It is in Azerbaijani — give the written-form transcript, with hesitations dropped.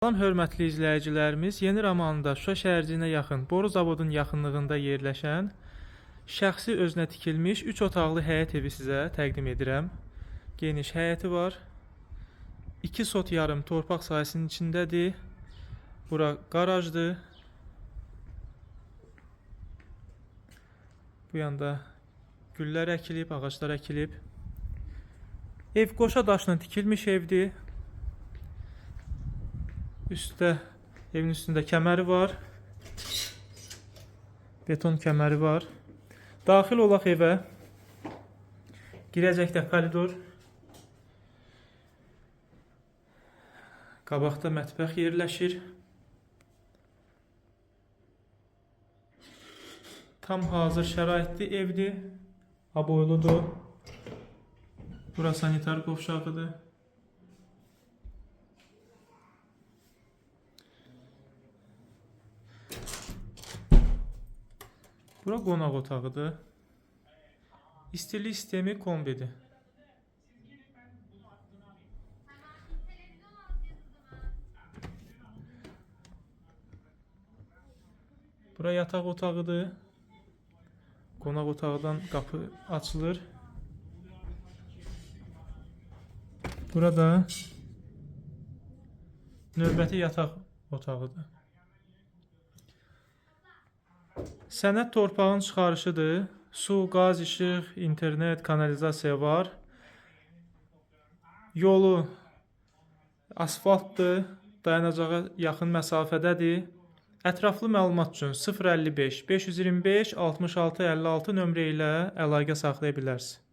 Salam hörmətli izləyicilərimiz, Yeni Romanında Şuşa şəhərciyinə yaxın Boru zavodunun yaxınlığında yerləşən şəxsi özünə tikilmiş 3 otaqlı həyət evi sizə təqdim edirəm. Geniş həyəti var. 2 sot yarım torpaq sahəsinin içindədir. Bura qarajdır. Bu yanda güllər əkilib, ağaclar əkilib. Ev qoşa daşla tikilmiş evdir. Üstdə, evin üstündə kəməri var. Beton kəməri var. Daxil olaq evə. Girəcəkdə koridor. Qabaqda mətbəx yerləşir. Tam hazır şəraitli evdir. Aboyludur. Bura sanitar qovşağıdır. Bura qonaq otağıdır. İstilik sistemi kombidir. Bura yataq otağıdır. Qonaq otağından qapı açılır. Burada növbəti yataq otağıdır. Sənəd torpağın çıxarışıdır. Su, qaz, işıq, internet, kanalizasiya var. Yolu asfaltdır. Dayanacağa yaxın məsafədədir. Ətraflı məlumat üçün 055 525 66 56 nömrə ilə əlaqə saxlaya bilərsiniz.